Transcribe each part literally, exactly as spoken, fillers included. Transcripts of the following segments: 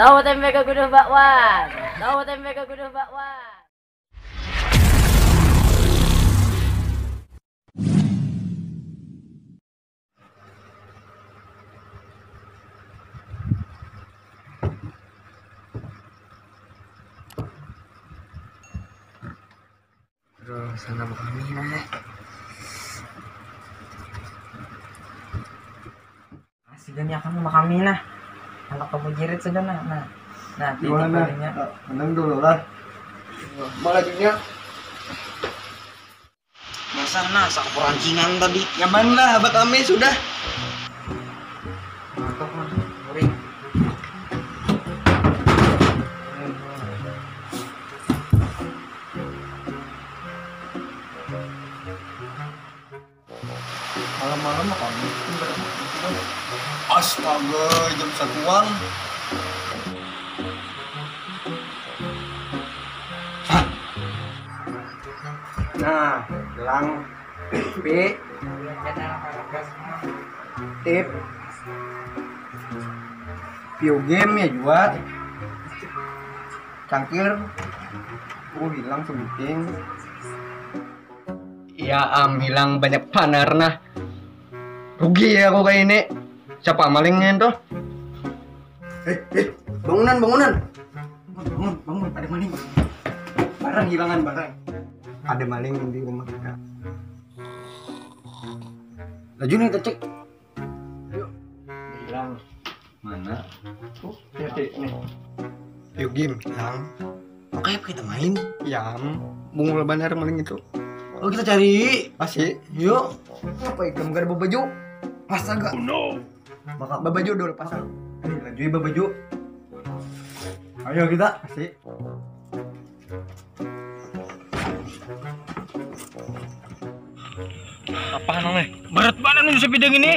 Tahu tempe kaguduh bakwan. Tahu tempe kaguduh bakwan. Aduh, sana kami nah. Sudah nih akan sama kami nah. Anak kamu jerit sudah nah. Nah, nah, titik. Gimana? Menang dulu lah. Malah dunia. Masa nah, sak perancingan tadi. Nyaman lah, abah kami sudah. Mantap, Mas. Muring. Malam-malam apa? Astaga, jam satuan. Nah, hilang. Pi. Tip. View game ya jua. Cangkir. Uh, hilang sebuting. Ya am, hilang banyak panar nah. Rugi ya aku kayak ini. Siapa malingnya tuh? Eh, eh, bangunan, bangunan. Bangun, bangun, bangun, ada maling. Barang hilangan barang. Ada maling di rumah kita. Laju nih, cek. Yuk. Hilang. Mana? Tuh, lihat deh, nih. Yuk, game, hilang. Makanya apa kita main? Yam, bungul banar maling itu. Oh, kita cari. Pasti. Yuk. Apa ikam gak ada baju? Astaga. Oh, no. Maka babaju dulu pasang. Eh, laju ya babaju. Ayo kita. Pasti. Apa nang nih? Berat banget nih sepeda gini.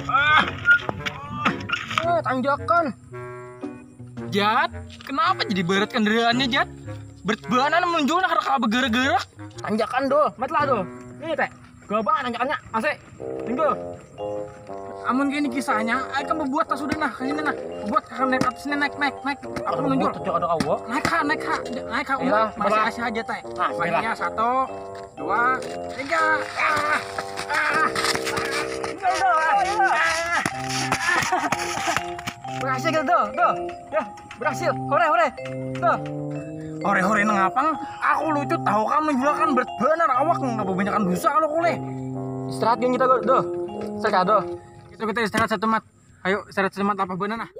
Ah. Ah, tanjakan. Jat, kenapa jadi berat kendaraannya, Jat? Berat banget menunjuk nak raka bergerak-gerak. Tanjakan doh, mat lah doh. Nih teh, gabah tanjakannya, asik. Tinggal. Amun gini kisahnya, ayo kan berbuat tak sudah nah, kayak ini nah. Buat kakak naik atas ini, naik, naik, naik. Aku menunjuk. Ada kawa. Naik ha, naik ha, naik ha. Iya, umat masih belah. Kasih aja teh. Nah, sebelah. Makanya satu, dua, tiga. Ah, ah, ah. Tinggal doh. Ah. Berhasil gitu tuh, tuh. Ya, berhasil. Hore, hore. Tuh. Hore-hore nang apang, aku lucut tahu kamu julakan berat benar awak nggak kebanyakan dosa kalau kuleh. Istirahat geng kita tuh. Serka tuh. Itu kita istirahat satu mat. Ayo, istirahat satu mat apa benar nah?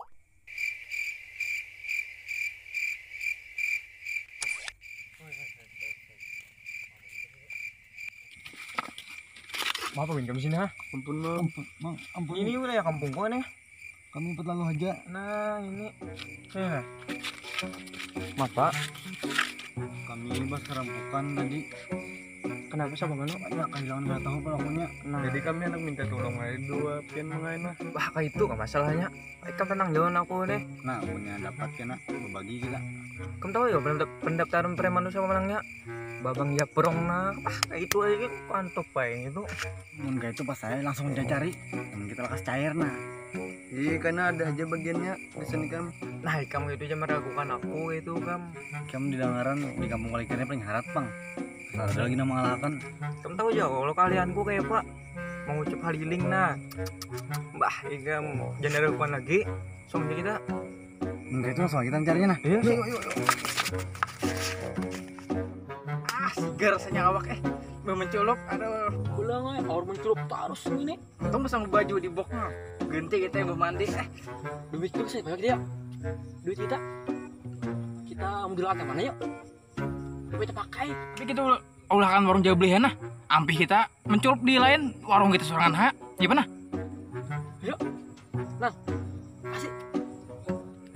Maaf, Win, kami sini ha. Ampun, Mang. Ampun, Mang. Ampun. Ini wilayah kampungku nih. Kami empat lalu aja. Nah, ini. Eh. Maaf, Pak. Kami ini pas kerampokan tadi. Kenapa, siapa mana? Ya, kehilangan nggak tahu pelakunya. Nah. Jadi kami anak minta tolong aja dua pian mengain lah. Wah, kayak itu gak masalahnya. Ikam tenang, jangan aku nih. Nah, punya dapat kena berbagi kita. Kamu tahu ya pendap-, pendaftaran preman tuh sama menangnya? Babang Yaprong nah. Ah, kayak itu aja kan kantop paling itu. Mun kayak itu pas saya langsung cari. Mun kita lekas cair nah. Iya, karena ada aja bagiannya pesan ikam. Nah, ikam itu aja meragukan aku itu, Kam. Kamu didengaran di kampung Kalikirnya paling harat, Bang. Ada lagi nama ngalakan. Kamu tahu aja kalau kalianku kayak apa? Mengucup haliling nah. Bah, ikam jangan ragukan lagi. Langsung aja kita. Enggak, itu masalah kita carinya nah. Iya. Yuk, yuk, yuk, yuk. Ah, sigar rasanya awak eh. Bah menculuk, aduh. Pulang eh, aur menculuk terus ini. Untung pasang baju di bok nah. Ganti kita yang mandi eh. Duit itu sih banyak dia. Duit kita. Kita ambil ke mana yuk? Duit kita pakai. Tapi kita ulakan warung jabli nah. Ampih kita menculuk di lain warung kita sorangan ha. Iya nah? Yuk. Nah, kasih.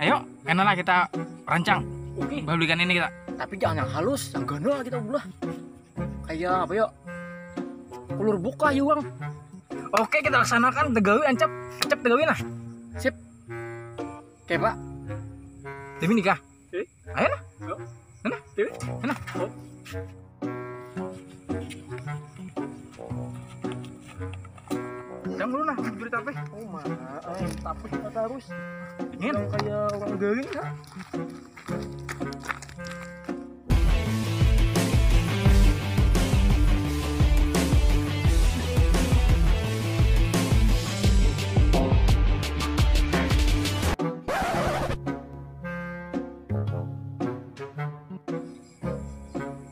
Ayo, kena lah kita rancang. Oke. Babalikan ini kita. Tapi jangan yang halus, yang ganal kita ulah. Kayak apa yuk? Kulur buka ya uang. Oke, kita laksanakan tegawi ancap, ancap tegawi nah. Sip. Oke, Pak. Demi nikah. Eh? Ayo nah. Yuk. Nah, nah. Dewi. Nah. Oh. Lu nah, bujur tapih. Oh, mana? Ai, tapih kata harus. Ingin kayak orang garing, ha?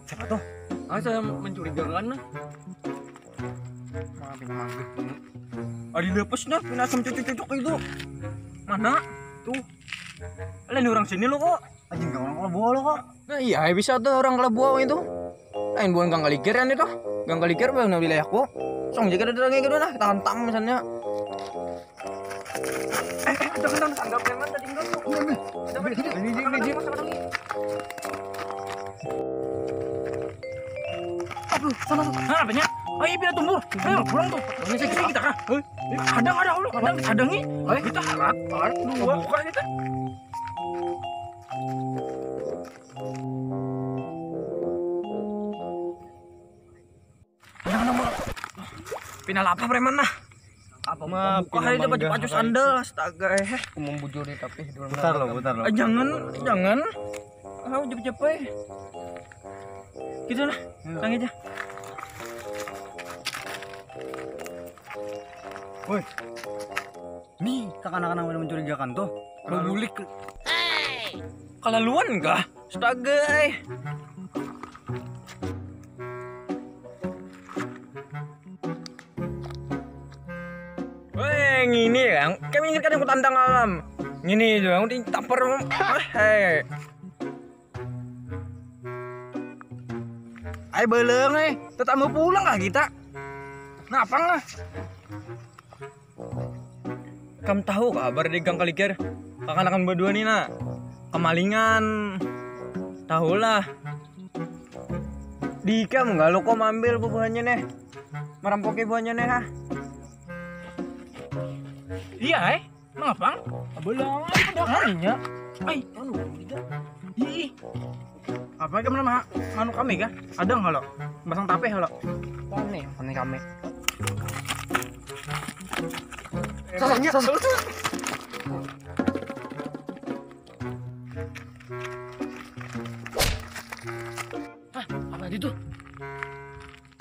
Siapa tuh? Ah, saya mencurigakan, nah. Maaf, ini maghrib ini. Adi lepas dah, pina asam cucuk-cucuk itu. Mana? Tuh. Lain orang sini lo kok. Anjing, kawan kalau bawa lo kok. Nah, iya, bisa tuh orang kalau bawa itu. Lain bukan Gang Kaliger kan itu. Gang Kaliger bukan wilayahku. Song jaga ada lagi gitu nah, tantang misalnya. Eh, eh, jangan, jangan, tanggap preman tadi enggak tuh. Jangan, ini, ini, ini, ini. Aduh, sana, sana. Hah, apanya? Ayo, pindah tumbur. Ayo, pulang tuh. Ini sih kita kah? Hah? Ada, ada, ada, ada, ada nih. Kita harat, harat dua. Buka kita. Pina lapar preman nah. Apa mah buka hari dia baju-baju sandal, astaga, eh. Aku membujuri tapi dulu. Putar lo, putar lo. Ah, jangan, jangan. Ah, jep-jep, eh. Gitu lah, tangi aja. Woi. Nih, kakanakan nang pada mencurigakan tuh. Kalau bulik. Kalaluan kah? Astaga, eh. Weh, ngini ya. Kami ingat kan aku tantang alam. Ngini doang, udah taper. Ah, hei. Ai beleng, eh. Tetap mau pulang kah kita? Kenapa lah? Kam tahu kabar di Gang Kaliger? Kakanakan berdua nih, nak. Kemalingan. Tahulah. Di ikam enggak lo kok ambil bubuhannya nih. Merampoki buahnya nih, ha. Iya, eh. Mengapa? Belang aja dah. Hanya. Ai, anu, tidak. Ih. Apa kamu nama manuk kami kah? Ada nggak lo? Basang tapih lo. Kami, kami, kami. Salahnya, salahnya. Hah, apa tadi tuh?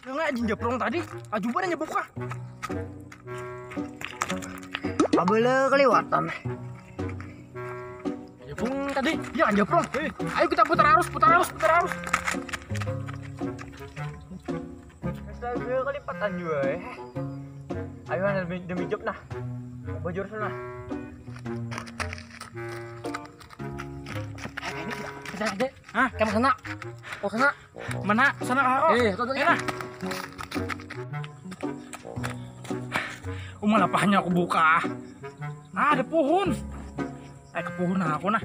Yang aja japrong tadi, ajuban aja buka. Abele keliwatan. Japrong tadi. Ya, japrong. Eh, ayo kita putar arus, putar arus, putar arus. Astaga, kelipatan juga, eh. Ayo, demi, demi job nah. Bajur sana. Kita aja. Hah? Kamu sana. Oh, sana. Mana? Sana karo. Eh, tuh, tuh, ya. Uma lapahnya aku buka. Nah, ada pohon. Eh, ke pohon aku nah.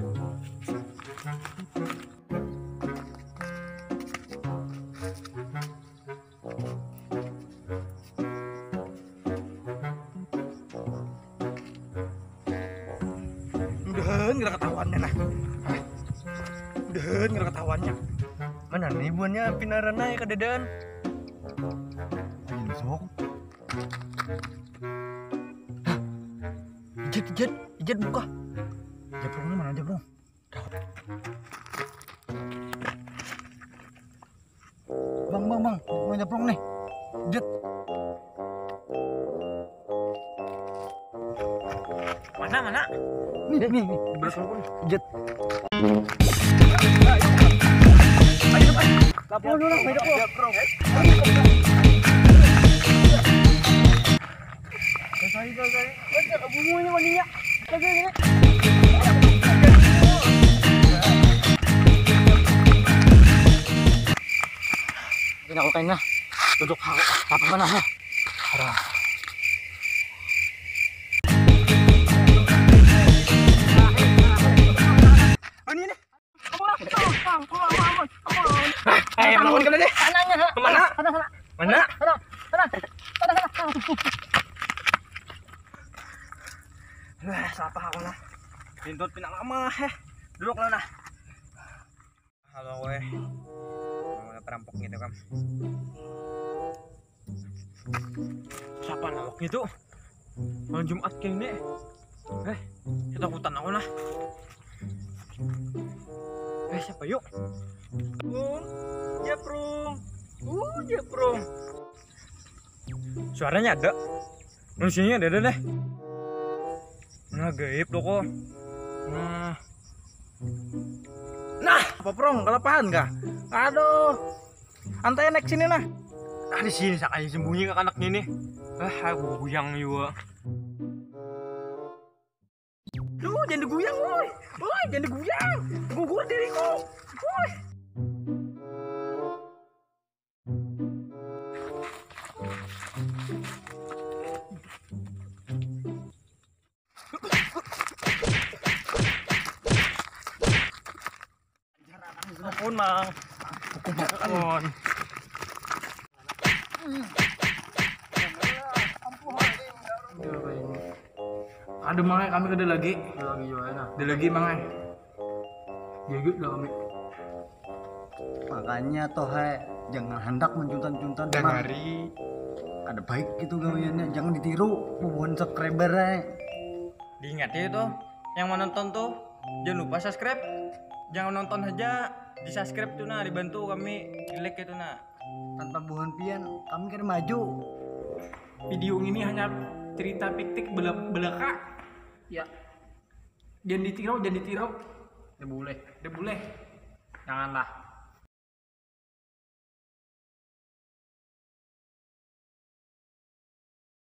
Mudahan nggak ketahuannya nah. Mudahan nggak ketahuannya. Mana nih buannya pinarana ya kadadaan. Ayo sok. Hah? Ijat, ijat, ijat buka. Japrongnya mana japrong? Bang, bang, bang, mau nyeplung nih. Jet. Mana, mana? Nih, nih, nih. Beres aku nih. Jet. Lapor dulu, beda kok. Selesai, selesai. Bumbunya maninya. Selesai, ini. Ini aku kainnya. Duduk aku. Apa mana? Arah. Ini, ini. Eh, lawan kena deh. Anaknya, ha? Mana? Sana, sana. Mana? Sana, sana. Sana, sana. Wah, siapa aku nah? Pintut pina lama, heh. Duduk lah nah. Halo, weh. Mau perampok gitu kan. Siapa nawak gitu? Malam Jumat kayak ini. Eh, kita hutan aku nah. Eh, siapa yuk? Prung, ya Prung. Uh, ya Prung. Suaranya ada. Manusianya ada, ada deh. Nah, gaib loh kok. Nah. Nah, apa Prung? Kalapahan kah? Aduh. Antai naik sini nah. Ah, di sini sakanya sembunyi ke anaknya ini. Ah, aku buyang juga. Lu jangan diguyang, woi. Woi, jangan diguyang. Gugur diriku. Woi. Ampun, Mang. Ampun. Ada mangai kami kada lagi. Ada lagi juga ya. Ada lagi mangai. Jaga lah kami. Makanya toh hai, jangan handak mencuntan-cuntan. Dengari. Kada baik gitu gawiannya, jangan ditiru bubuhan subscriber hai. Diingat ya itu, yang menonton tuh jangan lupa subscribe. Jangan nonton aja, di subscribe tuh nah, dibantu kami, di like itu nah. Tanpa buhan pian kami kada maju. Video ini hanya cerita fiktif bela belaka. Ya. Jangan ditiru, jangan ditiru. Udah boleh. Udah boleh. Janganlah.